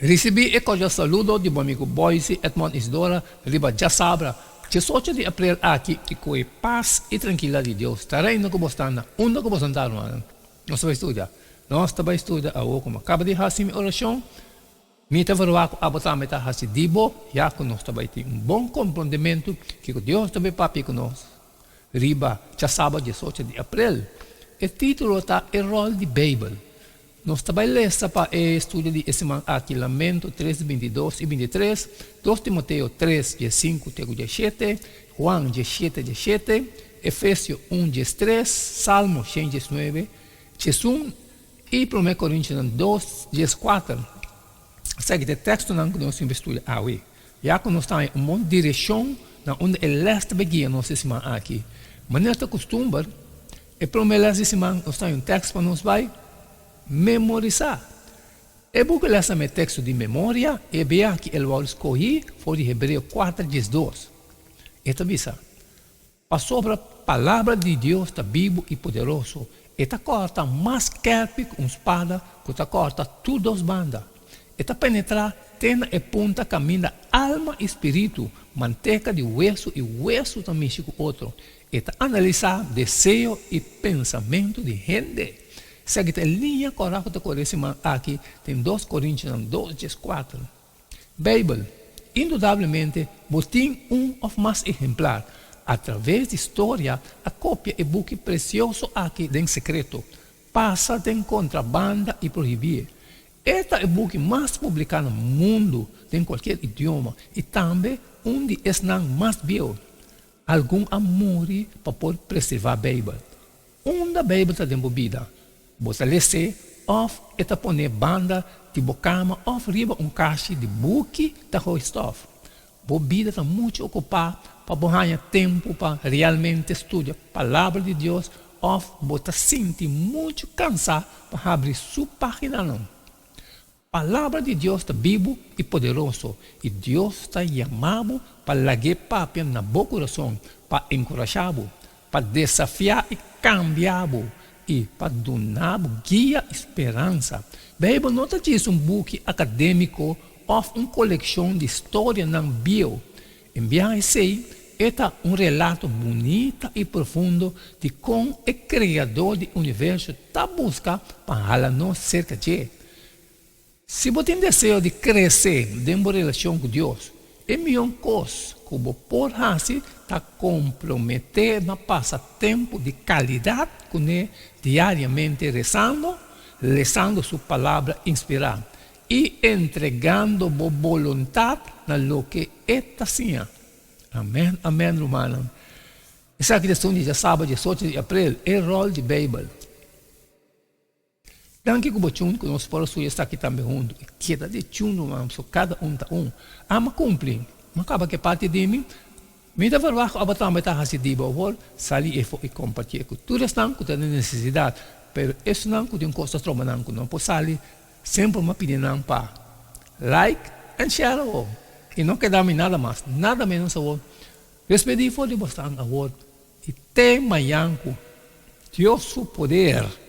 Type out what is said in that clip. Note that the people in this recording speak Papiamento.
Risibí e kordial saludo di bo amigu Boysie Edmond Isidora riba djasabra, diesocho di aprel aki i ku e pas i trankilidat di Dios ta reina ku bo sta na unda ku bo santá rumannan. Nos ta bai studia. Nos ta bai studia awor ku mi a kaba di hasi mi orashon. Mi ta verwagt ku abo tambe ta hasi di bo, ya ku nos ta bai tin un bon komprondementu kiko Dios ta bai papia ku nos riba djasabra diesocho di aprel. E título ta E Ròl di Beibel. Nos ta bai lesa pa e studio di e siman aki Lamento tres, bintidos i bintitres, Dos Timoteo tres, diesinku te ku dieshete, Juan dieshete, dieshete, Efesio un, diestres, Salmo shen diesnuebe, diesun i Promé Korintionan dos, dieskuater. Esaki ta e tekstonan ku nos tin pa studia awe. Ya ku nos ta haña un bon direkshon na unda e lès ta bai guia nos e siman aki. Manera ta kustumber, E promé lès di siman nos ta haña un tèkst pa nos bai memorisá. E buki lès tambe teksto di memoria, e bia ki el wòrdu skohí for di Hebreo kuater diesdos. E ta bisa, Pasobra palabra di Dios ta bibu i poderoso, e ta kòrta mas skèrpi ku un spada ku ta kòrta tur dos banda. E ta penetrá te na e punta kaminda alma i spiritu, manteka di wesu i wesu ta mishi ku otro. E ta analisá deseo i pensamentu di hende. Esaki ta e liña kòrá ku ta kore siman aki den Dos Korintionan dos dieskuater. Beibel, Indudablemente bo tin un òf mas ehemplar. Atraves di storia a kopia e buki presioso aki den sekreto, pasa den kontrabanda i prohibié. E ta e buki mas publiká na mundu den kualkier idioma i tambe un di esnan mas bieu. Algun a muri pa por preservá Beibel. Unda Beibel ta den bo bida? Bo ta les'é òf e ta pon'é banda di bo kama òf riba un kashi di buki ta hoi stòf? Bo bida ta muchu okupá pa bo haña tempu pa realmente studia Palabra di Dios òf bo ta sinti muchu kansá pa habri su páginanan? Palabra di Dios ta bibu i poderoso, i Dios ta yama bo pa lag'é papia na bo kurason, pa enkurashá bo, pa desafiá i kambia bo, i pa duna bo guia i speransa. Beibel no ta djis un buki akadémiko òf un kolekshon di storianan bieu. En biaha esei, e ta un relato bunita i profundo di kon e Kreador di universo ta buska pa hala nos serka dje. Si bo tin deseo di krese den bo relashon ku Dios, e mihó kos ku bo por hasi ta komprometé na pasa tempu di kalidat kuné diariamente resando, lesando su Palabra inspirá i entregando bo boluntat na loke e ta siña. Amèn, amèn, rumannan. Esaki ta esun di djasabra diesocho di aprel, e ròl di Beibel. Danki ku bo chun ku nos por a studia esaki tambe huntu. I keda di chun ruman pasobra kada un ta un. Ama kumpli. Mi a kaba ku e parti di mi. Mi ta verwagt ku abo tambe ta hasi di bo awor. Sali efo i kompartié ku tur esnan ku ta den nesesidat. Pero esnan ku tin kos ta troba nan ku no por sali, semper mi a pidi nan pa like and share awor. I no keda mi nada mas, nada menos awor. Despedí for di bosnan awor i te mañan ku Dios su poder.